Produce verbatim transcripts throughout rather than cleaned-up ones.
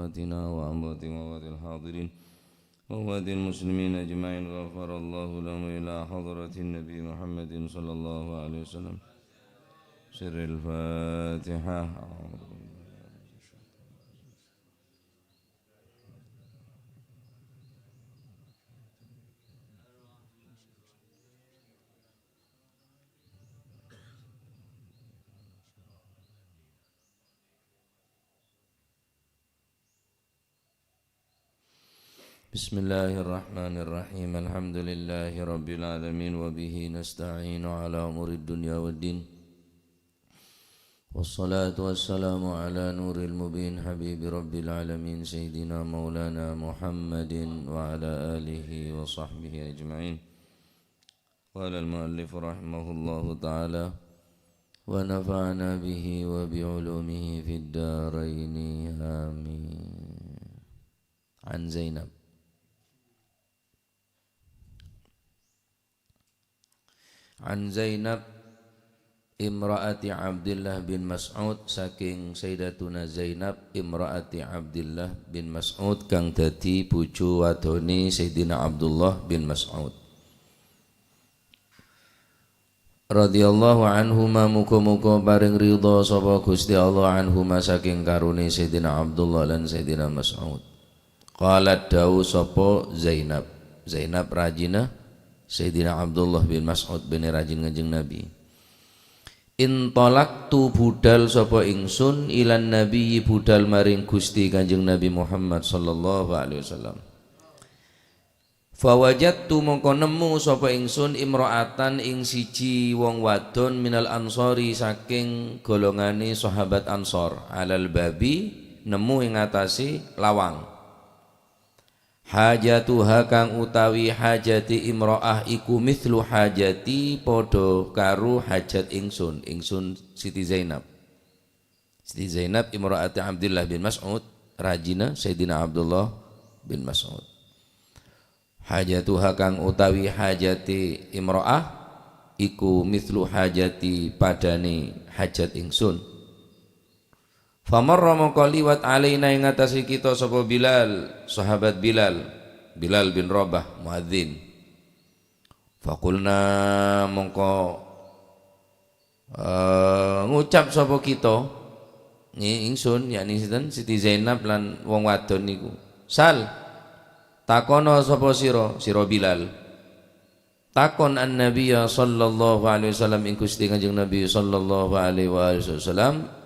أمواتنا وأموات وأموات الحاضرين وأموات المسلمين أجمعين، غفر الله لهم إلى حضرة النبي محمد صلى الله عليه وسلم. سر الفاتحة. بسم الله الرحمن الرحيم. الحمد لله رب العالمين، وبه نستعين على أمور الدنيا والدين. والصلاة والسلام على نور المبين، حبيب رب العالمين، سيدنا مولانا محمد وعلى آله وصحبه أجمعين. قال المؤلف رحمه الله تعالى، ونفعنا به وبعلومه في الدارين، آمين. عن زينب. عن زينب امرأة عبد الله بن مسعود, saking Sayyidatuna Zainab, imra'ati Abdillah bin Mas'ud, kang dadi bojo wadoné Sayyidina Abdullah bin Mas'ud. Radhiyallahu anhuma, muga-muga paring ridha sapa Gusti Allah anhuma, saking karoné Sayyidina Abdullah lan Sayyidina Mas'ud. Qalat, dawuh sapa Zainab. Zainab rajina Sayyidina Abdullah bin Mas'ud, bânnè rajin Kanjeng Nabi. Intolaktu, budhal sapa ingsun, ilan Nabi, budhal maring Gusti Kanjeng Nabi Muhammad sallallahu alaihi wasallam. Fawajadtu, mongko nemmo sapa ingsun, imra'atan, ing siji wong wadon, minal ansori, saking golongané sahabat Ansor, alal babi, nemmo ing atase lawang. Hajatuha, kang utawi hajaté imra'ah iku mithlu hajati, padha karo hajat ingsun, ingsun Siti Zainab. Siti Zainab imra'ati Abdillah bin Mas'ud, rajina Sayyidina Abdullah bin Mas'ud. Hajatuha, kang utawi hajaté imra'ah iku mithlu hajati, padhané hajat ingsun. Famarra, mongko liwat, alaina, ing atase kita, sapa Bilal, sahabat Bilal, Bilal bin Rabah, muadzin. Faqulna, mongko, eh, ngucap sapa kita, ngi-, ingsun, yakni sinten, Siti Zainab lan wong wadon niku. Sal, takono sapa sira, sira Bilal. Takon an-Nabiyya sallallahu alaihi wasallam, ing Gusti Kanjeng Nabi sallallahu alaihi wa alihi wasallam.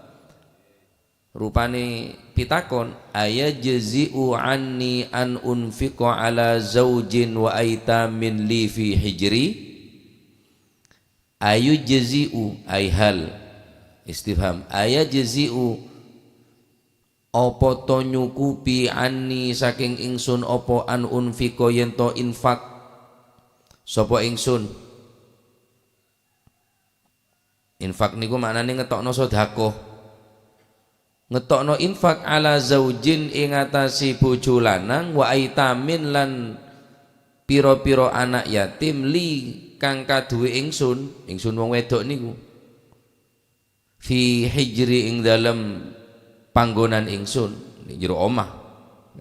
Rupane pitakon, "Ayajzi'u anni an unfiqa ala zaujin wa aitamin li fi hijri?" Ayujzi'u, ay hal. Istifham. Ayajzi'u, apa to nyukupi, anni, saking ingsun, apa an unfiqa, yen to infak, sapa ingsun? Infak niku maknane ngetokno sedekah. Ngetokno infak ala zaujin ing atase bojo lanang, wa aitamin, lan pira-pira anak yatim, li, kang kaduwe ingsun, ingsun wong wedok niku. Fi hijri, ing dalem panggonan ingsun, ning jero omah.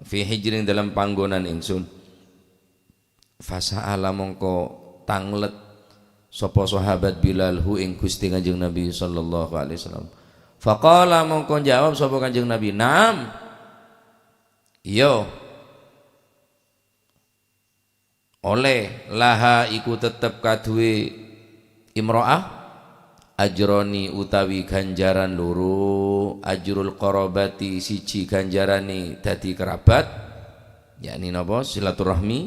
Fi hijri, ing dalem panggonan ingsun. Fasa'ala, mongko tanglet sapa sahabat Bilal hu ing Gusti Kanjeng Nabi sallallahu alaihi wasallam. Faqala, mongko jawab sapa Kanjeng Nabi, "Na'am." Iya. Oleh, laha, iku tetep kaduwe imro'ah, ajroni, utawi ganjaran loro, ajrul qarabati, siji ganjarane dadi kerabat, yakni napa? Silaturahmi,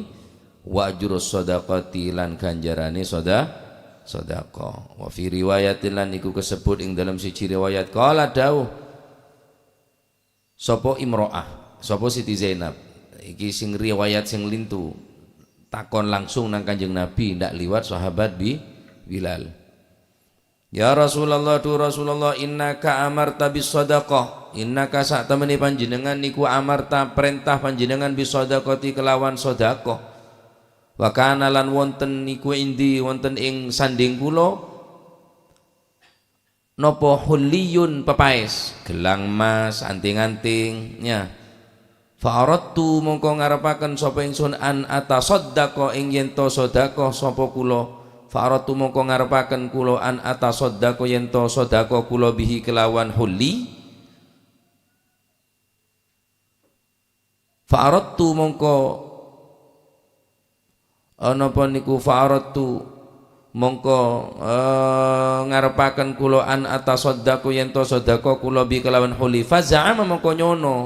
wa ajrus shadaqati, lan ganjarane soda-, sedekah. Wa fi riwayatin, lan iku kasebut ing dalam siji riwayat, qala, dawuh sapa imro'ah, sapa Siti Zainab. Iki sing riwayat sing lintu. Takon langsung nang Kanjeng Nabi, ndak liwat sahabat Bi-, Bilal. "Ya Rasulullah, du Rasulullah, innaka amarta bis shadaqah. Innaka, sak temene panjenengan niku amarta, perintah panjenengan bis shadaqati, kelawan sedekah. Wa kana, lan wonten niku indi, wonten ing sanding kula, napa hulliyun, pepaes, gelang emas, anting-anting, ya. Fa aradtu mongko ngarepaken sapa ingsun an atasaddaqa ing yen to sedekah sapa kula. Fa aradtu mongko ngarepaken kula an atasaddaqa yen to sedekah kula bihi kelawan hulli. Fa aradtu mongko, eh, napa niku fa aradtu mongko, eh, ngarepaken kula an atasaddaqa yen to sedekah kula bi kelawan hulli. Fa za'ama mongko nyono.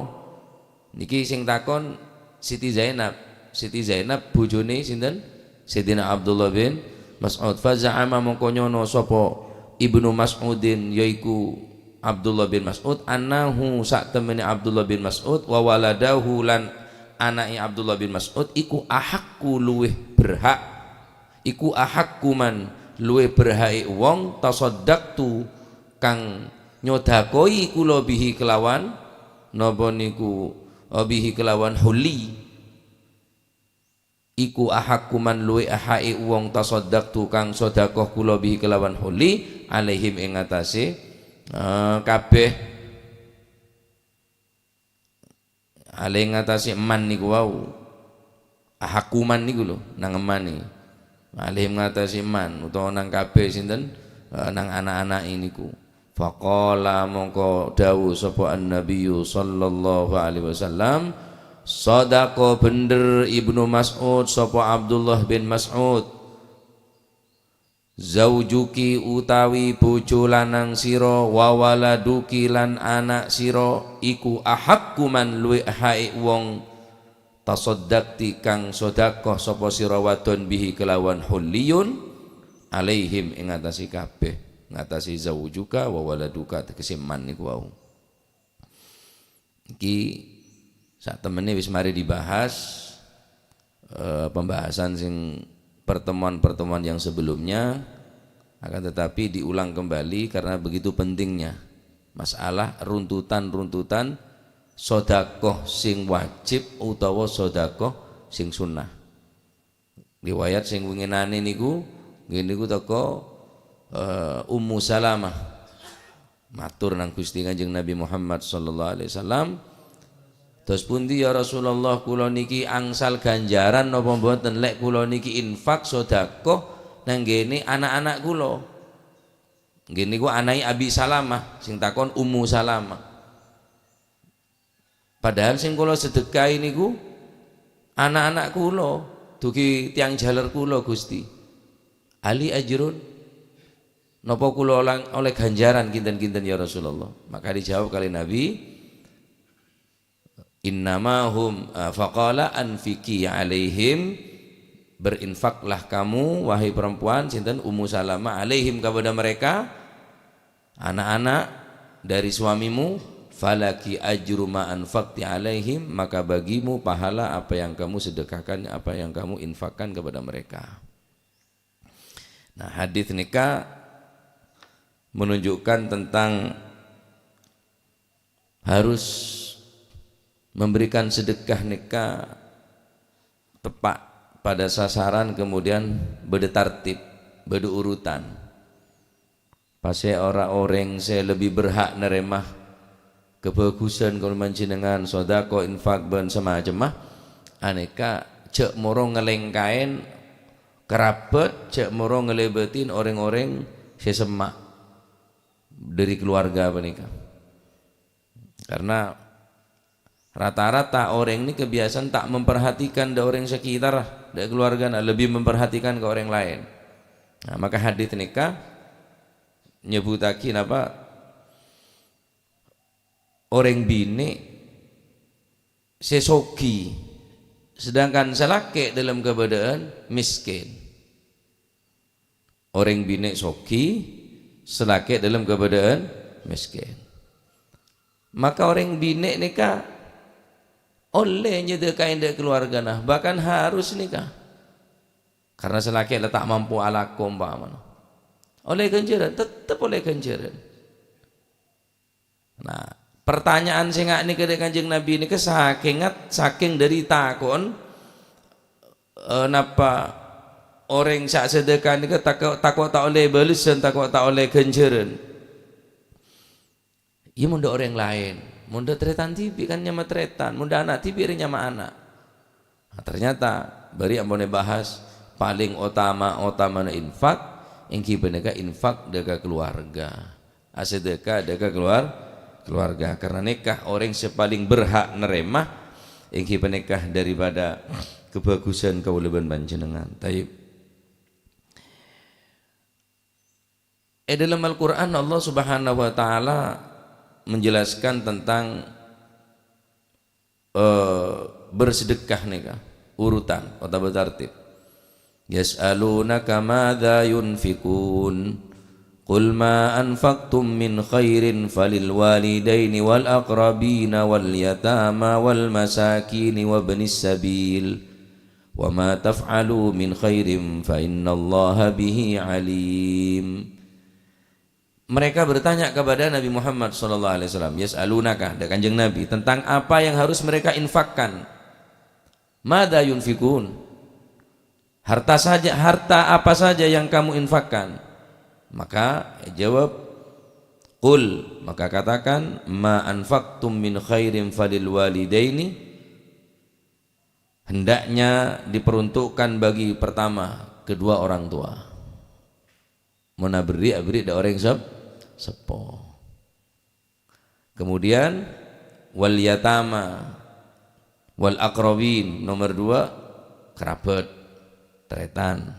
Niki sing takon Siti Zainab. Siti Zainab bojone sinten? Sayyidina Abdullah bin Mas'ud. Fa za'ama mongko nyono sapa Ibnu Mas'udin yaiku Abdullah bin Mas'ud, annahu sak temene Abdullah bin Mas'ud wa waladahu lan anake Abdullah bin Mas'ud iku ahaqqu luwih berhak, iku ahaqqu man luwih berhake wong tasaddaqtu kang nyodakoi kula bihi kelawan napa niku, eh, bihi kelawan hulli. Iku ahaqqu man luwih ahake wong tasaddaqtu kang sedekah kula bihi kelawan hulli alaihim ing atase, eh, kabeh. Alaihim ing atase man niku wau. Ahaqqu man niku lho, nang emane. Alaihim ing atase man utawa nang kabeh sinten, eh, nang ana'-ana'e niku. Faqala mongko dawuh sapa an-nabiyyu sallallahu alaihi wasallam, "Sadaqa bender Ibnu Mas'ud sapa Abdullah bin Mas'ud. Zaujuki utawi bojo lanang sira, wa waladuki lan ana' sira, iku ahaqqu man luwih hae wong tasaddaqti kang sedekah sapa sira wadon bihi kelawan hulliyun alaihim ing atase kabeh." Ngatasi zaujuka wa waladuka tegese man niku wau. Iki sak temene wis mari dibahas, eh, pembahasan sing pertemuan-pertemuan yang sebelumnya, akan tetapi diulang kembali karena begitu pentingnya masalah runtutan-runtutan sodakoh sing wajib utawa sodakoh sing sunnah. Riwayat sing winginane niku, nggih niku teko, eh, Ummu Salamah. Matur nang Gusti Kanjeng Nabi Muhammad sallallahu alaihi wasallam, "Dos pundi ya Rasulullah, kula niki angsal ganjaran napa mboten lek kula niki infak sedekah nang nggene anak-anak kula?" Nggih niku anai Abi Salamah, sing takon Ummu Salamah. Padahal sing kula sedekahi niku ana'-ana' kula, dugi tiyang jaler kula, Gusti. Ali ajrun? Napa kula olang-, oleh ganjaran kinten-kinten, ya Rasulullah? Maka dijawab kali Nabi, "Innama hum," ah, faqala, "Anfiki alaihim," berinfaklah kamu, wahai perempuan, sinten, Ummu Salamah, "alaihim," kepada mereka, anak-anak dari suamimu, "falaki ajru ma anfaqti alaihim," maka bagimu pahala apa yang kamu sedekahkan, apa yang kamu infakkan kepada mereka. Nah, hadis nika menunjukkan tentang harus memberikan sedekah nika tepak pada sasaran, kemudian bada tartib, bada urutan. Pase ora oreng se lebbi berhak narema kebagusan kaula panjenengan, sodako, infak, ban samacemma, aneka ja' moro ngelengkaen kerabat, ja' moro ngelebatin oreng-oreng se semma' dari keluarga paneka. Karena rata-rata oreng ni kebiasaan tak memperhatikan da oreng sekitar, da keluargana, lebih memperhatikan ke oreng laen. Nah, maka hadis nika nyebutagi napa oreng bine se sogi, sedangkan se lake dalam keadaan miskin. Oreng bine sogi, se lake dalam keadaan miskin. Maka oreng bine nika olle nyedekain da keluargana, bahkan harus nika. Karena se lake la ta' mampu alako umpamana. Olle ganjaran, tetep olle ganjaran. Nah, pertanyaan se nga' nika da Kanjeng Nabi nika saking, saking dari takon, eh, napa oreng sa sedekah nika tako, tako ta' olle balesan, tako ta' olle ganjaran. Iya, mon da oreng laen, Mon dâ' tarètan dhibi' kan nyama tarètan, mon dâ' ana' dhibi' rè nyama ana'. Nah, ternyata bâri' ampon èbahas, palèng otama-otamana infak èngghi panèka infak dâ' ka kaluwarga. Asadhâka dâ' ka kaluwar-, kaluwarga. Karna nèka orèng sè palèng berhak narèma èngghi panèka daripada kabhâghusân kaulâ bân panjhennengngan. Thayyib. È dalam Al-Qur'an, Allah Subhanahu wa Ta'ala menjelaskan tentang, eh, bersedekah nèka, urutan otabâ tartib. "Yas'alunaka madza yunfiqun. Qul ma anfaqtum min khairin falil walidaini wal aqrabina wal yatama wal masakini wabnis sabil. Wa ma taf'alu min khairin fa innallaha bihi alim." Mereka bertanya kepada Nabi Muhammad sallallahu alaihi wasallam, yas'alunaka, dâ' Kanjeng Nabi, tentang apa yang harus mereka infakkan. "Madza yunfikun?" Harta saja, harta apa saja yang kamu infakkan? Maka jawab, "Qul," maka katakan, "Ma anfaqtum min khairin falil walidaini." Hendaknya diperuntukkan bagi pertama kedua orang tua. Mon aberri', aberri' dâ' orèng sep-, seppo. Kemudian, wal yatama, wal aqrabin, nomor dua, kerabat, tarètan.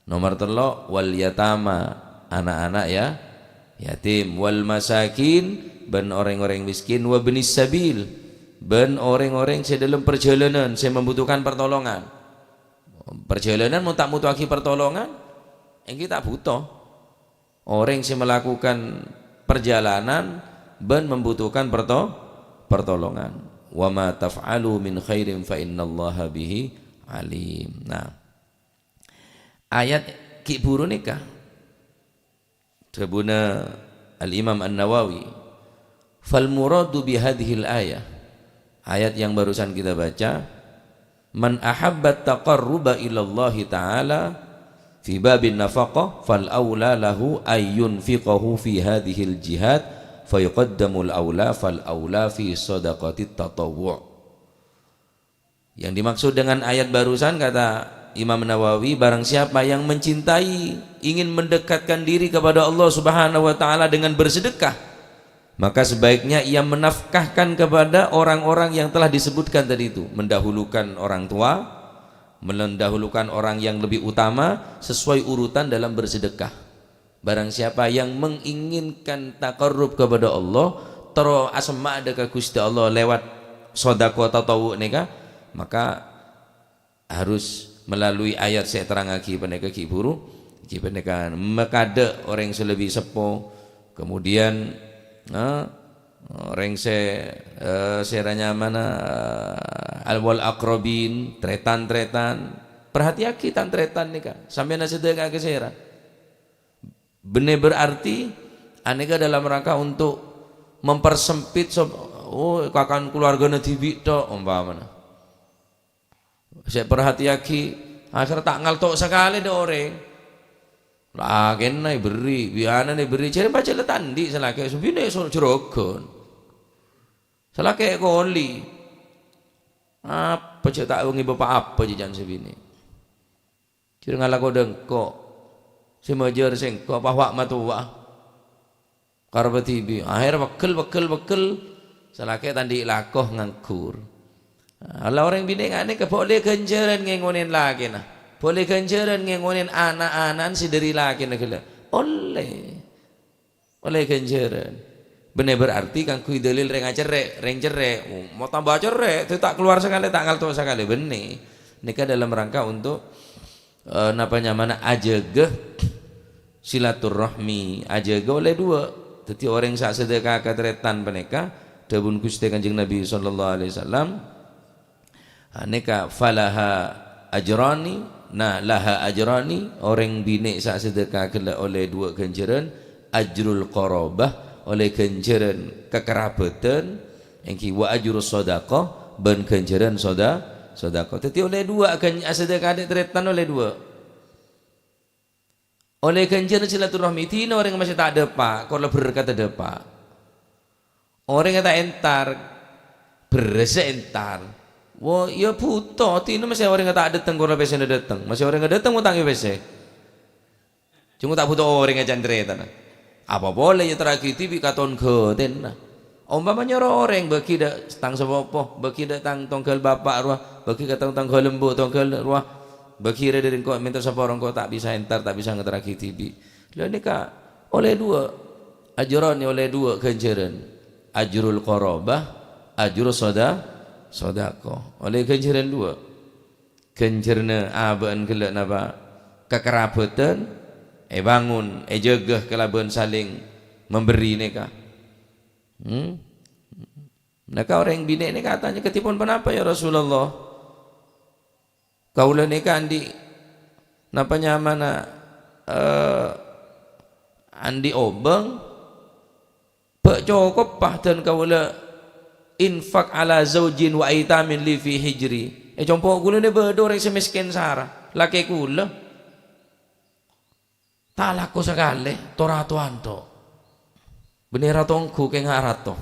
Nomor tello', wal yatama, ana'-ana' ya, yatim, wal masakin, bân orèng-orèng miskin, wabnis sabil, bân orèng-orèng sè dâlem parjhâlânan, sè membutuhkan pertolongan. Parjhâlânan mon ta' moto'aghi pertolongan, èngghi ta' buto. Orèng sè melakukan perjalanan bân membutuhkan perto-, pertolongan. "Wa ma taf'alu min khairin fa innallaha bihi alim." Nah, ayat ghi' bhuru nèka dhâbuna Al-Imam An-Nawawi, "Fal muradu bi hadhil ayah," ayat yang barusan kita baca, "Man ahabba taqarruba ilallahi ta'ala fi babin nafaqah, fal aula lahu ay yunfiqahu fi hadhil jihad, fa yuqaddamul aula fal aula fi sadaqatit tatawwu'." Yang dimaksud dengan ayat barusan, kata Imam Nawawi, barang siapa yang mencintai, ingin mendekatkan diri kepada Allah Subhanahu wa Ta'ala dengan bersedekah, maka sebaiknya ia menafkahkan kepada orang-orang yang telah disebutkan tadi itu, mendahulukan orang tua, mendahulukan orang yang lebih utama sesuai urutan dalam bersedekah. Barang siapa yang menginginkan taqarrub kepada Allah, terro asemma'a dâ' ka Gusti Allah lewat sodako tatawwu' nèka, maka harus melalui ayat sè èterrangaghi panèka ghi' bhuru, ghi' panèka makadâ' orèng sè lebbi seppo, kemudian, eh, orèng sè, eh, sè ra nyamana, eh, al-, wal aqrabin, tarètan-tarètan. Perhatiyaghi tan-tarètan nèka, sampèyan asadhâka'a ka sèra. Bânnè berarti anèka dalam rangka untuk mempersempit sob-, oh, kakan keluargana dhibi' tok, ompamana. Sè perhatiyaghi, akhèr ta' ngalto' sakalè dâ' orèng. Lakèna èberri', biyanana èberri', jârèya pajhât la ta' andi' sè lakè, sè binè' so-, jhurâghân. Sè lakè koli. Apa jhâ' ta' ngèbâ pa-apa jhâ' jân sè binè'. Jhâr ngalako dâ' engko', sè majâr sèngko' apa wa' matowa. Karep dhibi', aher pegghel, pegghel, pegghel, sè lakè ta' andi' lako nganggur. Nah, la orèng binè' nganèka bâ' ollè ghânjhârân ngèngonèn lakèna, bâ' ollè ghânjhârân ngèngonèn ana'-ana'na sè dâri lakèna ghellâ'. Ollè. Ollè ghânjhârân. Bânnè berarti kaangghuy dalil rèng acerrè', rèng cerrè', oh, ma' tamba cerrè', dâ' ta' kalowar sakalè, ta' ngalto sakalè, bânnè. Nèka dalam rangka untuk, eh, napa nyamana, ajâgâ silaturrahmi, ajâgâ ollè duwâ'. Dhâddhi orèng sè asadhâka'a ka tarètan panèka, dhâbuna Ghustè Kanjeng Nabi sallallahu alaihi wasallam, Ah, nèka falaha ajrani, nah, laha ajrani, orèng binè' sè asadhâka'a ghellâ' ollè duwâ' ghânjhârân, ajrul qarabah, ollè ghânjhârân kakarabhâdhân, èngghi wa ajrus shadaqah, bân ghânjhârân soda-, sodakoh. Dhâddhi ollè duwâ' ghân-, asadhâka'a dâ' tarètan ollè duwâ'. Ollè ghânjhârân silaturrahmi, dhina orèng masè ta' dâpa', kor la berkadhâ dâpa'. Orèngnga ta' entar, bherrâssa entar. Wo, iyâ bhuto, dina mastè orèngnga ta' dâteng, kor la pèssèna dâteng. Mastè orèngnga dâteng ngotangnga pèssè. Coma ta' bhuto orèng acan carètana. Apa polè èyaterraghi dhibi' ka ton ghâtèna. Ompama nyoro orèng bâgi dâ' tang sapopo, bâgi dâ' tang tongghâl bapa' rowa, bâgi ka tang tongghâl embu' tongghâl rowa, bâgi rè dâri engko' mènta sapora engko' ta' bisa entar, ta' bisa ngaterraghi dhibi'. Lha nèka ollè duwâ', ajhurân ollè duwâ' ghânjhârân. Ajrul qarabah, ajrus soda-, sodaqoh. Ollè ghânjhârân duwâ'. Ghânjhârânna abâ'na ghellâ' napa? Kakarabhâdhân, èbângon, èjâgâ kalabân salèng memberi nèka. Hmm? Nèka orèng binè' nèka atanya, "Kadhipon ponapa, ya Rasulullah? Kaulâ nèka andi', napa nyamana, eh, andi' obâng?" Bâ' cokop, Pak, dân kaulâ infak ala zaujin wa aitamin li fi hijri. È compo' kaulâ nè bâdâ orèng sè mèskèn sara, lakè kaulâ. Ta' alako sakalè, to-rato anto'. Bânnè rato ongghu kèng arato.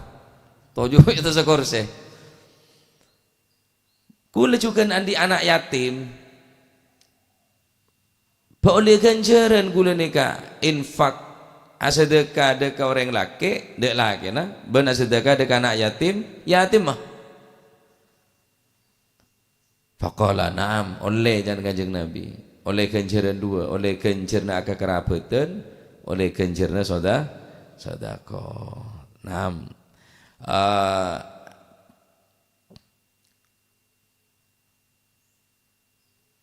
Toju' èto sakorsè. Kaulâ jhughân andi' ana' yatim. Bâ' ollè ghânjhârân kaulâ nèka infak, asadhâka dâ' ka orèng lakè, dâ' lakèna, bân asadhâka dâ' ka ana' yatim, yatimma. Faqala, "Na'am," ollè can Kanjeng Nabi. Ollè ghânjhârân duwâ', ollè ghânjhârânna akakarabhâdhân, ollè ghânjhârânna soda-, sodaqoh. Na'am. Eh,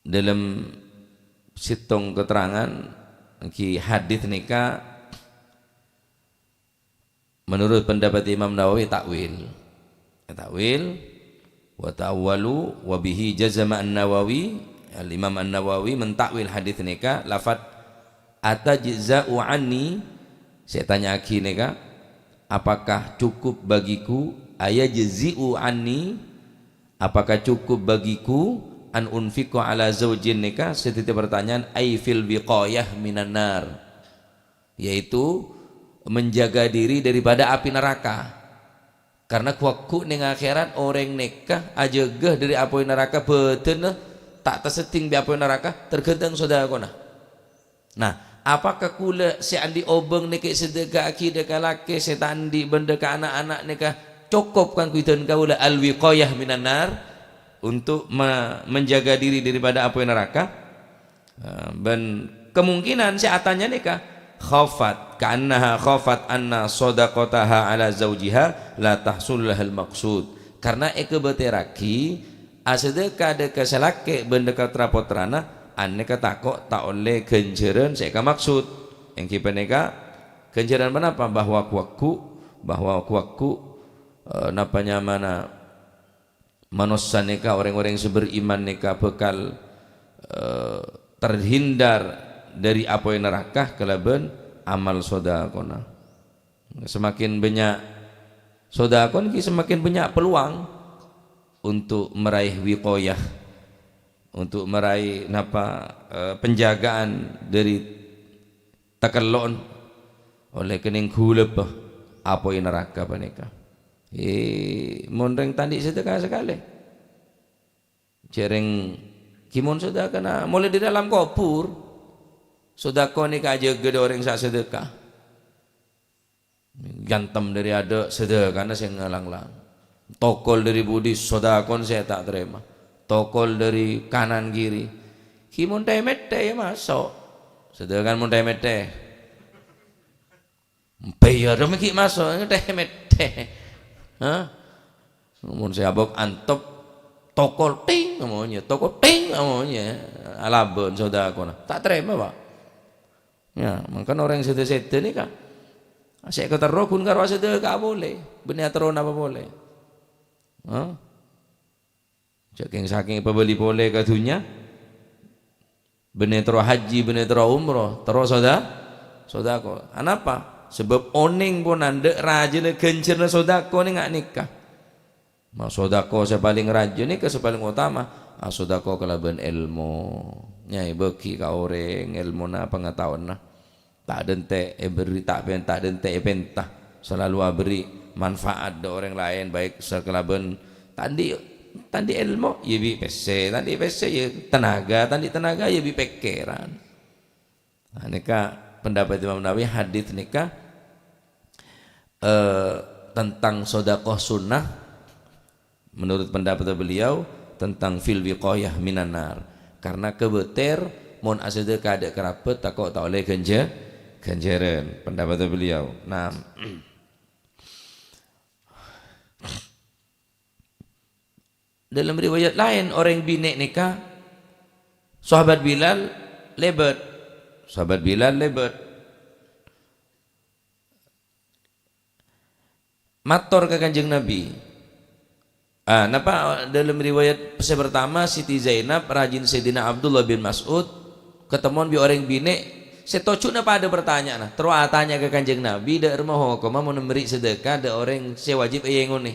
Dâlem sèttong keterangan, èngghi hadits nèka, menurut pendapat Imam Nawawi, ta'wil. Ta'wil, wa ta'awwalu wa bihi jazama An-Nawawi, Al-Imam An-Nawawi mentakwil hadits nèka, lafat "Atajza'u anni?" Sè ètanya'aghi nèka, "Apakah cukup bagiku?" "Ayajzi'u anni?" Apakah cukup bagiku an unfiqa ala zaujin nèka? Sè dhâddhi pertanyaan, ai fil wiqayah minan nar, yaitu menjaga diri daripada api neraka. Karena ghu-lagghu neng akhirat orèng nèka ajâgâ dâri apoy neraka, bâdânna ta' tasedding bi' apoy neraka, tergantung sodakona. Nah, apakah kaulâ sè andi' obâng nèka èsadhâkaaghi dâ' ka lakè, sè ta' andi' bân dâ' ka na'-ana' nèka cokop kaangghuy dân kaulâ al-wiqayah minan nar, untuk ma-, menjaga diri daripada apoy neraka? Eh, bân kemungkinan sè atanya nèka khafat, ka'annaha khafat anna shadaqataha ala zaujiha la tahsulu lahal maqsud. Karna èkabâtèrraghi asadhâka dâ' ka sè lakè bân dâ' ka tra-pottrana, anèka tako' ta' ollè ghânjhârân sè èkamaksud. Èngghi panèka ghânjhârân ponapa? Bahwa ghu-lagghu, bahwa ghu-lagghu, eh, napa nyamana manossa nèka, orèng-orèng sè beriman nèka bhâkal, eh, terhindar dâri apoy neraka kalabân amal sodakona. Semakin bânnya' sodakon ghi, semakin bânnya' peluang untuk meraih wiqayah, untuk meraih napa, eh, penjagaan dâri takello'an, ollè kennèng ghulâbâ apoy neraka panèka. Eh, mon rèng ta' andi' sadhâka sakalè. Jhâreng ghi mon sadhâkana molaè dâri alam kobhur. Sodako nèka ajâgâ dâ' orèng sè asadhâka. Gantèm dâri adâ', sadhâkana sè ngalanglang. Tokol dâri budi, sodakon sè ta' tarèma. Tokol dâri kanan kiri. Ghi mon thè-mèthè, iyâ maso'. Sadhâkana mon thè-mèthè. Empèya dâ' mè' ghi' maso', thè-mèthè. Hah? Mon sè abâk antep, tokol ting, amonyè, tokol ting, amonyè. Alabân sodakona. Ta' tarèma, Pak. Iyâ, mangkana orèng sèdhâ-sèdhâ nèka. Sè èkaterro ghun karo asadhâka polè. Bânnè aterro napa polè? Hah? Jhâ' kèng-sakèng èpabâli polè ka dhunnya. Bânnè terro haji, bânnè terro umroh, terro soda-, sodako. Anapa? Sabâb onèng pon andhâ' rajâna ghânjhârânna sodako nèng nga' nèka. Ma' sodako sè palèng rajâ nèka sè palèng otama. Asodako kalabân èlmo. Nyaè bâgi ka orèng èlmona, pangataowanna. Ta' dântè' èberri', ta' pen-, ta' dântè' èpènta. Salalu aberri'. manfaat dâ' orèng laèn, baik sakalabân ta' andi', ta' andi' èlmo, ya bi' pèssè, ta' andi' pèssè, ya tenaga, ta' andi' tenaga, ya bi' pèkkèran. Nah, nèka pendapat Imam Nawawi, hadits nèka, eh, tentang sodakoh sunnah, menurut pendapat beliau, tentang fil wiqayah minan nar. Karena kebâter, mon asadâkah dâ' karabhât, tako' ta' ollè ghânjhâ-, ghânjhârân. Pendapat beliau. Nah, Dâlem riwayat laèn, orèng binè' nèka Sahabat Bilal lèbât. Sahabat Bilal lèbât. Mator ka Kanjeng Nabi. Ah, napa dâlem riwayat sè partama, Siti Zainab, rajina Sayyidina Abdullah bin Mas'ud, katemmowan bi' orèng binè' sè tojjhuna padâ partanya'anna, terro atanya ka Kanjeng Nabi, dâ' remma hokomma mon memberi sedekah dâ' orèng sè wajib èyèngonè.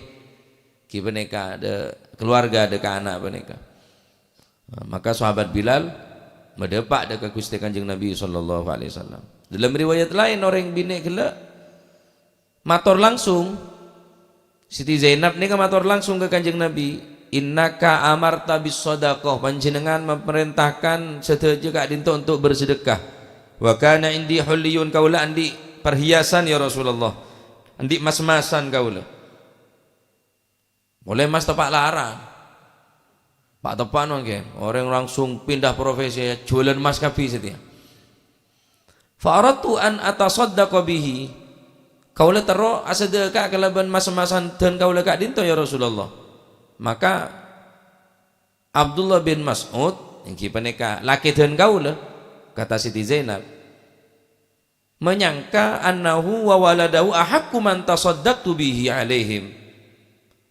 Ghi panèka dâ' keluarga, dâ' ka ana' panèka. Nah, maka sahabat Bilal madâpa' dâ' ka Ghustè Kanjeng Nabi sallallahu alaihi wasallam. Dâlem riwayat laèn, orèng binè' ghellâ' mator langsung. Siti Zainab nèka mator langsung ka Kanjeng Nabi, "Innaka amarta bis shadaqah, panjhennengngan maparèntahkan sadhâjâ ka'dinto untuk bersedekah. Wa kana indi hulliyun, kaulâ andi' perhiasan, ya Rasulullah. Andi' mas-masan kaulâ." Polè mas teppa' laran. Pa'-teppa'an mangkèn, orèng langsung pindah profesi, jualan emas kabbhi satèya. "Fa aradtu an atasaddaqa bihi." Kaulâ terro asadhâka kalabân mas-masan dân kaulâ ka'dinto, ya Rasulullah. Maka Abdullah bin Mas'ud, èngghi panèka lakè dân kaulâ, kata Siti Zainab, manyangka annahu wa waladahu ahaqqu man tasaddaqtu bihi alaihim.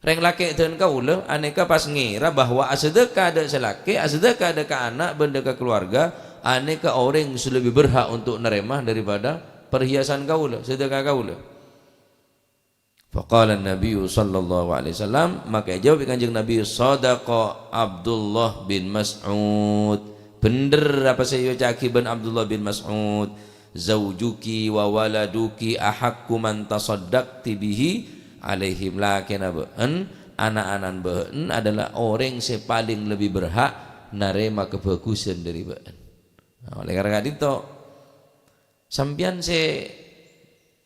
Rèng lakè' dân kaulâ anèka pas ngèra bahwa asadhâka dâ' sè lakè, asadhâka dâ' ka ana' bân dâ' ka keluarga, anèka orèng sè lebbi berhak untuk narèma daripada perhiasan kaulâ, sadhâka kaulâ. Faqala Nabiyyu sallallahu alaihi wasallam, maka èjâwâb Kanjeng Nabi, "Sadaqa Abdullah bin Mas'ud." Bhendher apa sè èoca'aghi bân Abdullah bin Mas'ud, "Zaujuki wa waladuki ahaqqu man tasaddaqti bihi alaihim." Lakèna bâ'en, ana'-ana'na bâ'en adalah orèng sè palèng lebbi berhak narèma kabhâghusân dâri bâ'en. Nah, oleh karena ka'dinto, sampèyan sè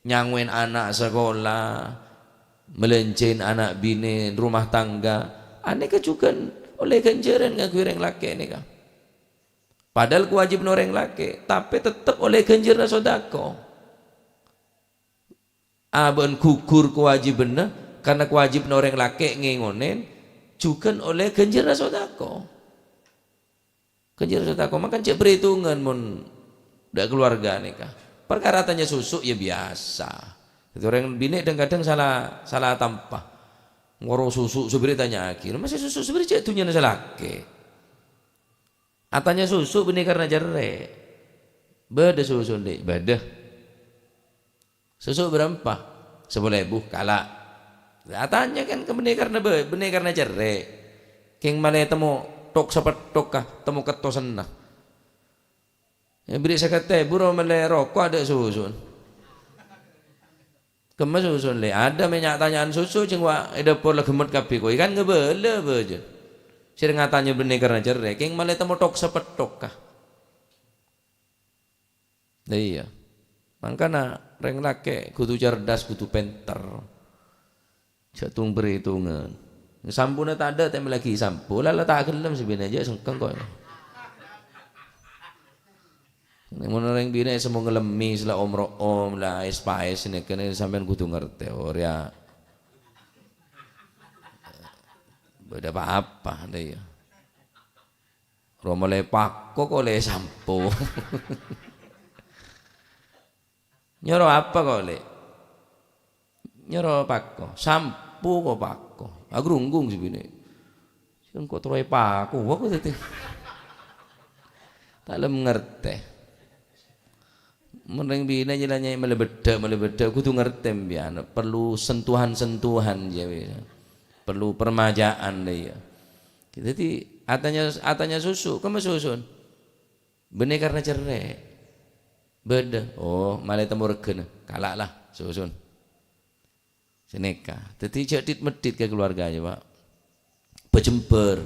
nyangowè ana' sakola, malânjhâi ana' binè rumah tangga, anèka jhughân ollè ghânjhârân ngangghuy rèng lakè' nèka. Padahal kawâjibhânna orèng lakè', tapè tettep ollè ghânjhârânna sodako. Abâ'na ghugur kawâjibhânna, karna kawâjibhânna orèng lakè' ngèngonè, jhughân ollè ghânjhârânna sodako. Ghânjhârân sodako mangkana jhâ' bâritongan mon dâ' keluarga nèka. Parkara tanya susu ya biyasa. Dhâddhi orèng binè' dhâng-kadhâng sala, sala tampa. Ngoro susu sabâriyâ tanya'aghi, "Lha, masa susu sabâriyâ jhâ' dhunnyana sè lakè'?" Atanya susu bânnè karna cerrè'. "Bâdâ susu, Andi'?" "Bâdâ." "Susu bârâmpa?" "Sapolo èbu." "Kala'." Atanya kan ka bânnè karna bâ-, bânnè karna cerrè'. Kèng malè temmo thok sapètthok ka, temmo kettosanna. Èberri' sèket èbu ro malè roko' adâ' susun. Kemma susun, Lè'? Adâ' mè' nya'-tanya'an susu, jhâng wa' è dâpor la ghemmet kabbhi koy. Kan ngabâlâ bâjâ. Sè rèng atanya bânnè karna cerrè', kèng malè temmo thok sapètthok ka. Iyâ. Mangkana rèng lakè' kodhu cerdas, kodhu pènter. Jhâ' tung-bâritongan. Sampuna tadâ' tèmè lagi sampo, la, la ta' ghellem sè binè', jhâ' sengkeng kok. Nèng mon orèng binè' sè mon ngalemmè, sè la om-ro'om, la es-paes nèka nè sampèyan kodhu ngartè, orèya bâdâ pa-apa, iyâ. Ro malè pako kok lè sampo. Nyoro apa kok, Lè'? Nyoro pako. Sampo kok pako. Agrunggung sè binè'. Sengko' terro èpako, wah, kok dhâddhi. Ta' lem ngartè. Mon rèng binè' jhâ' la nyè' malè beddhâ', malè beddhâ', kodhu ngartè sampèyan. Perlu sentuhan-sentuhan, jhâ' wis. Perlu permajaan, iyâ. Dhâddhi, atanya, atanya susu, kemma susun? Bânnè karna cerrè'. Bâdâ. Oh, malè temmo règhâna. Kala' la, susun. Sanèka. Dhâddhi jhâ' dhit-meddhit ka kaluwarga, yâ, Pak. Bâjembhâr.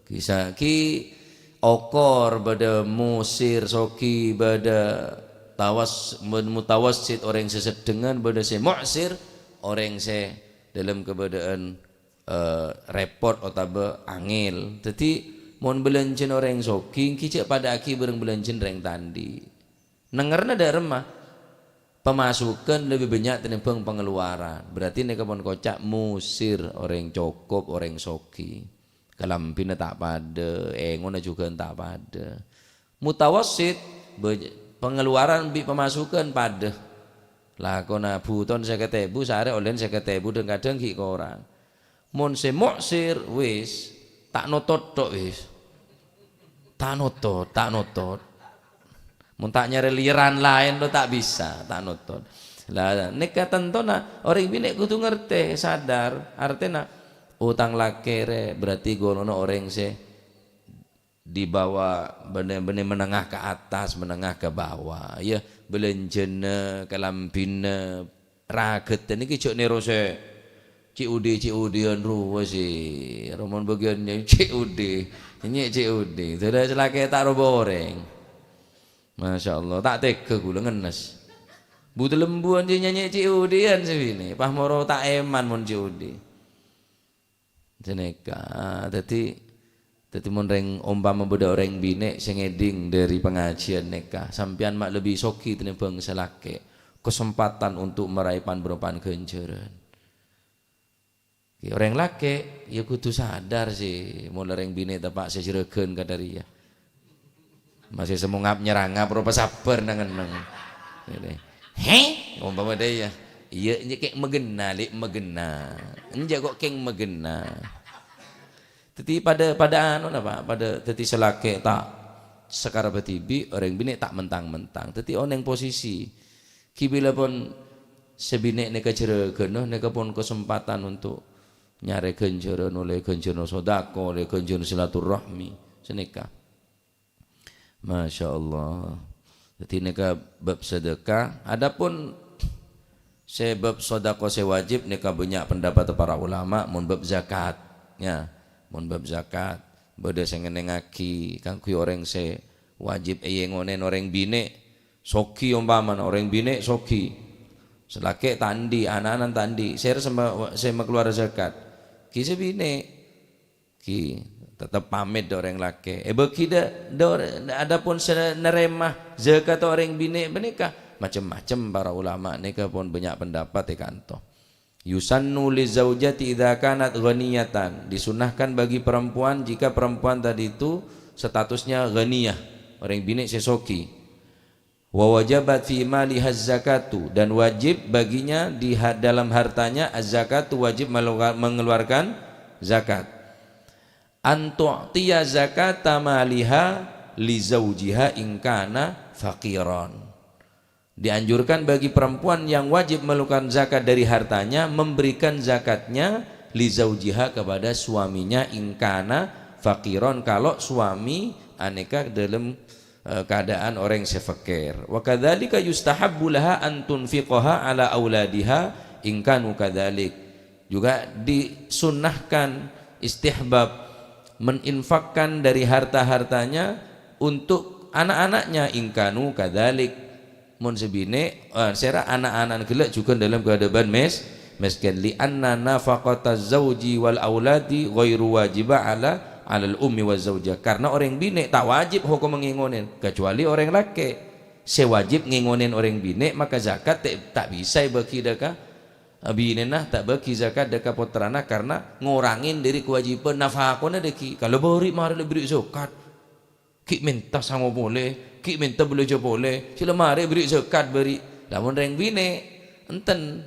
Kisa-, ki okor bâdâ musir, soghi bâdâ tawas-, mutawassit, orèng sè seddhengan, bâdâ sè mu'sir, orèng sè dâlem kabâdâ'ân, eh, rèpot otabâ angèl. Dhâddhi, mon bâlânjhâna orèng soghi, èngghi jhâ' padâ'aghi bhâreng bâlânjhâna rèng ta' andi'. Nèngngerrâ dâ' remma? Pemasukan lebbi bânnya' tènèmbhâng pangaluwaran. Berarti nèka pon koca' musir orèng cokop, orèng soghi. Kalambhina ta' padâ, èngona jhughân ta' padâ. Mutawassit, bâ-, pangaluwaran bi' pemasukan padâ. Lakona bhuton sèket èbu, saarè ollèna sèket èbu, dhâng-kadhâng ghi' korang. Mon sè mu'sir, wis, ta' notot tok, wis. Ta' notot, ta' notot. Mon ta' nyarè lèyaran laèn lo ta' bisa, ta' notot. Lah, nèka tantona orèng binè' kodhu ngartè, sadar, artèna otang lakè rè berarti golonganna orèng sè di bawah, bânnè, bânnè menengah ke atas, menengah ke bawah. Yâ, bâlânjhâna, kalambhina, ragheddhâ nèkè jhâ' nèro sè C O D, C O D-an rowa sè. Romon bâgiyân C O D. Nyè' C O D. Dhâddhi lakè ta' rowa orèng. Masya Allah, ta' tega ghulâ ngennes. Bhuto lembhuwân sè nyanyè C O D-an sè binè'. Pas moro ta' èman mon C O D. Sanèka. Dhâddhi, dhâddhi mon rèng, ompama bâdâ orèng binè' sè ngèdhing dâri pangajiân nèka, sampèyan ma' lebbi soghi tènèmbhâng sè lakè', kesempatan untuk meraih pan-bâropan ghânjhârân. Ki orèng lakè', yâ kodhu sadar sè, mon la rèng binè' teppa' sè jhârâghân kadhâ' rèya. Masè sè mongap-nyerangap, ropa sabbhâr neng-enneng. Ngènè. Hè? Ompama dâ' iyâ. Iyâ, nyè kèng maghenna, lè' maghenna. Enjâ' kok kèng maghenna. Dhâddhi padâ, padâ anu napa? Padâ dhâddhi sè lakè' ta' sakarebbhâ dhibi', orèng binè' ta' mentang-mentang. Dhâddhi onèng posisi. Ghi bilâ pon sè binè' nèka jhârâghâna, nèka pon kasempadhân untuk nyarè ghânjhârân, ollè ghânjhârân sodako, ollè ghânjhârân silaturrahmi. Sanèka. Masya Allah. Dhâddhi nèka bab sedekah. Adapun sè bab sodako sè wajib nèka bânnya' pendapat para ulama, mon bab zakat. Yâ, mon bab zakat. Bâdâ sè ngennengngaghi kaangghuy orèng sè wajib èyèngonèn orèng binè'. Soghi ompamana, orèng binè' soghi. Sè lakè' ta' andi', ana'-ana' ta' andi'. Sèra sè ma-, sè makalowar zakat? Ghi sè binè'. Ghi, tetep pamèt dâ' orèng lakè'. Èbâghi dâ', dâ' or-, adapun sè narèma zakat orèng binè' panèka, macem-macem para ulama nèka pon bânnya' pendapat è kanto. Yusannu li zaujati idza kanat ghaniyatan. Disunnahkan bagi perempuan jika perempuan tadi itu statusnya ghaniyah, orèng binè' sè soghi. Wa wajabat fi maliha zakatu, dan wajib baginya di ha-, dalam hartanya az-zakatu, wajib meluka-, mengeluarkan zakat. An tu'tiya zakata maliha li zaujiha in kana faqiran. Dianjurkan bagi perempuan yang wajib mengeluarkan zakat dari hartanya, memberikan zakatnya li zaujiha, kepada suaminya, in kana faqiran, kalau suami anèka dalam eh, keadaan orèng sè fakir. Wa kadzalika yustahabbu laha an tunfiqaha ala auladiha in kanu kadzalik. Juga disunnahkan, istihbab, meninfakkan dari harta-hartanya untuk anak-anaknya, in kanu kadzalik. Mon sè binè', eh, sèra ana'-ana' ghellâ' jhughân dalam keadaan mes-, mèskèn. Li anna nafaqata zauji wal auladi ghairu wajiba ala, alal ummi wa zaujah. Karena orèng binè' ta' wajib hokomma ngèngonèn, kecuali orèng lakè'. Sè wajib ngèngonèn orèng binè', maka zakat te-, ta' bisa èbâghi dâ' ka, eh, binèna, ta' bâghi zakat dâ' ka pottrana karena ngorangè dâri kewajiban nafakona dâggi'. Kalau bâri' marè la bâri' zakat, ghi' mènta sango polè, ghi' mènta bâlâjâ polè, sè la marè bâri' zakat bâri'. Lamon rèng binè', enten.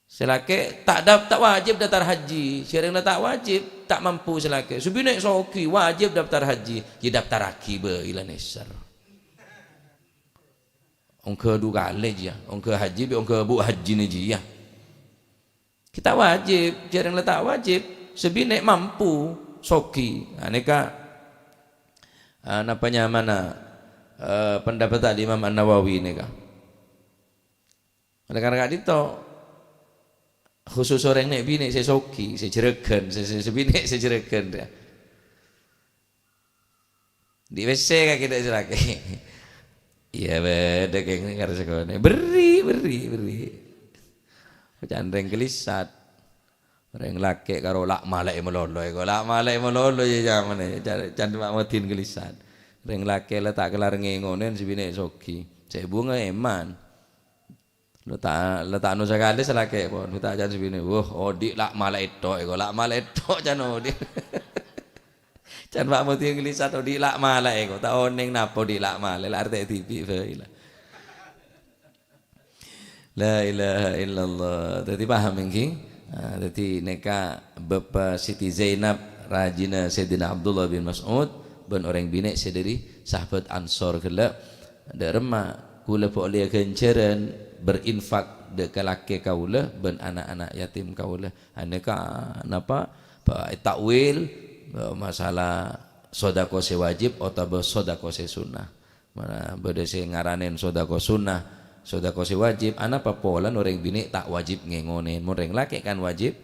Sè lakè' ta' dap-, ta' wajib daftar haji. Sè rèng la ta' wajib, ta' mampu sè lakè'. Sè binè' soghi, wajib daftar haji. Yâ daftarraghi bhâi la nèser. Ongghâ du kalè jiyâ, ongghâ haji bi' ongghâ bu' hajina jiyâ. Ghi' ta' wajib, sè rèng la ta' wajib. Sè binè' mampu, soghi. Nah, nèka, eh, napa nyamana, eh, pendapat Al-Imam An-Nawawi nèka. Oleh karena ka'dinto, Khusus orèng nè'-binè' sè soghi, sè jhârâghân, sè, sè, sè binè' sè jhârâghân, ya. Dhi' W C kakè dâ' sè lakè. Iyâ, bâdâ kèng nèng karo sakonè'. Berri', berri', berri'. Can rèng ghâlissat. Rèng lakè' karo la' malè'è malolo, èko. La' malè'è malolo, iyâ, jhâmanè. Can, can ma' modin ghâlissat. Rèng lakè' la ta' kellar ngèngonè, sè binè' soghi. Sè bhunga èman. Lo ta', lo ta' no sakalè sè lakè' pon, lo ta' can sè binè'. Woh, odi' la' malè'è tho' èko, la' malè'è tho' can odi'. Can Pak Mudi nglissat odi' la' malè'è èko, ta' onèng napa odi' la' malè'è, la' artè dhibi' bhâi la. La ilaha illallah. Dhâddhi paham ènggi? Nah, dhâddhi nèka Bapa Siti Zainab, rajina Sayyidina Abdullah bin Mas'ud, bân orèng binè' sè dhâri sahabat Ansor ghellâ'. Dâ' remma, kaulâ polè ghânjhârân berinfak dâ' ka lakè kaulâ bân ana'-ana' yatim kaulâ. Anèka napa? Ba-, ta'wil, ba-, masalah sodako sè wajib otabâ sodako sè sunnah. Mana bâdâ sè ngaranè sodako sunnah, sodako sè wajib, anapa polana orèng binè' ta' wajib ngèngonè. Mon rèng lakè' kan wajib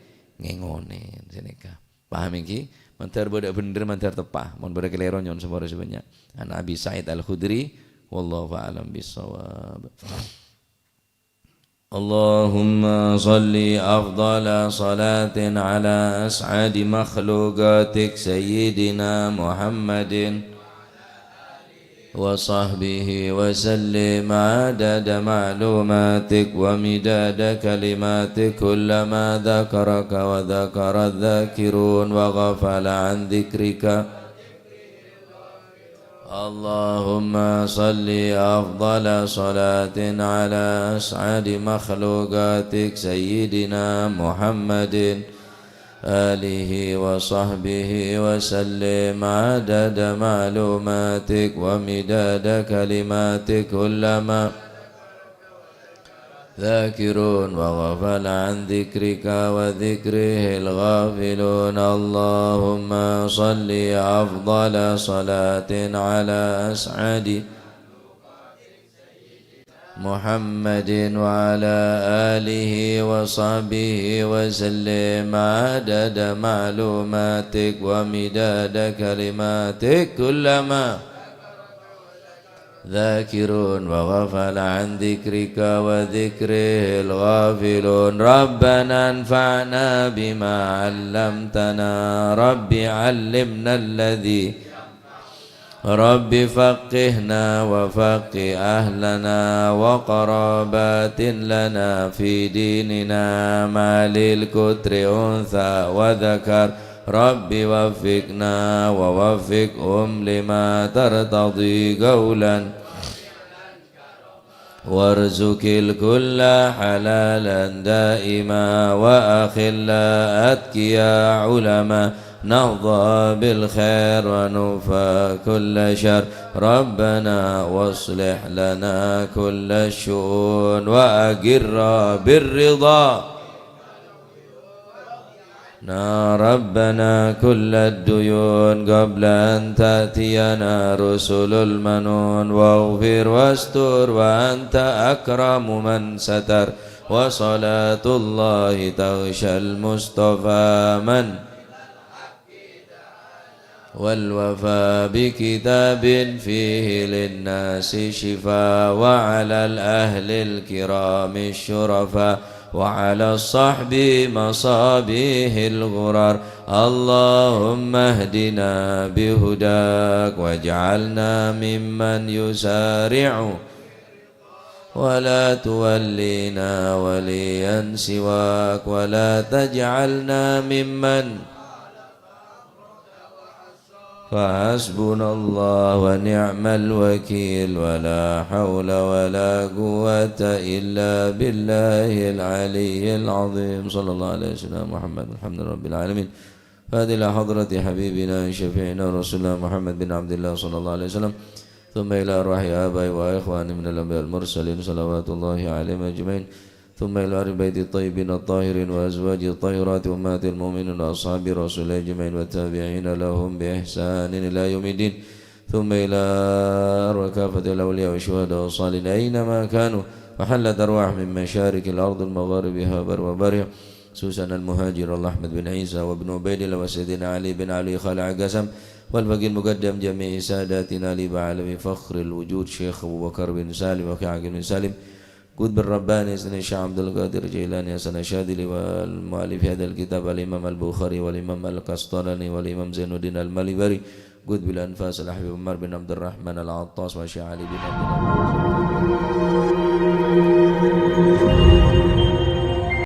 ngèngonè. Sanèka. Paham ènggi? Mandhâr bâdâ bhendher, mandhâr teppa'. Mon bâdâ kalèro, nyo'on sapora sè bânnya'. An Abi Sa'id Al-Khudri, wallahu a'lam bissawab. اللهم صل أفضل صلاة على أسعد مخلوقاتك سيدنا محمد وصحبه وسلم عدد معلوماتك ومداد كلماتك، كلما ذكرك وذكر الذاكرون وغفل عن ذكرك. اللهم صل أفضل صلاة على أسعد مخلوقاتك سيدنا محمد آله وصحبه وسلم عدد معلوماتك ومداد كلماتك كلما ذاكرون وغفل عن ذكرك وذكره الغافلون. اللهم صل أفضل صلاة على أسعد محمد وعلى آله وصحبه وسلم عدد معلوماتك ومداد كلماتك كلما ذاكرون وغفل عن ذكرك وذكره الغافلون. ربنا انفعنا بما علمتنا. رب علمنا الذي رب فقهنا وفقه أهلنا وقرابات لنا في ديننا مع الكتر أنثى وذكر. رب وفقنا ووفقهم لما ترتضي قولا وارزق الكل حلالا دائما وأخلاء أتقياء علماء نهضى بالخير ونكفى كل شر. ربنا واصلح لنا كل الشؤون وأقر بالرضا نا ربنا كل الديون قبل أن تأتينا رسل المنون، واغفر واستر وأنت أكرم من ستر، وصلاة الله تغشى المصطفى من والوفاء بكتاب فيه للناس شفاء، وعلى الأهل الكرام الشرفاء، وعلى الصحب مصابيح الغرر. اللهم اهدنا بهداك واجعلنا ممن يسارع ولا تولينا وليا سواك، ولا تجعلنا ممن فحسبنا الله ونعم الوكيل، ولا حول ولا قوة إلا بالله العلي العظيم. صلى الله على سيدنا محمد، الحمد لله رب العالمين. فهذه إلى حضرة حبيبنا شفيعنا رسول الله محمد بن عبد الله صلى الله عليه وسلم، ثم إلى أرواح آبائي وإخواني من الأنبياء والمرسلين صلوات الله عليهم أجمعين، ثم إلى أهل البيت الطيبين الطاهرين وأزواجه الطاهرات أمهات المؤمنين وأصحاب رسول الله أجمعين والتابعين لهم بإحسان إلى يوم الدين، ثم إلى أرواح كافة الأولياء والشهداء والصالحين أينما كانوا، وحلت أرواح من مشارق الأرض ومغاربها بر وبحر، خصوصا المهاجر أحمد بن عيسى وابن عبيد الله وسيدنا علي بن علي خلع قسم والفقيه المقدم جميع ساداتنا لبعلوي فخر الوجود شيخ أبو بكر بن سالم وأخي عاقل بن سالم قطب الرباني سيدنا الشيخ عبد القادر الجيلاني حسن الشاذلي والمؤلف هذا الكتاب الإمام البخاري والإمام القسطلاني والإمام زين الدين المالباري قطب الأنفاس الحبيب عمر بن عبد الرحمن العطاس والشيخ علي بن عبد الله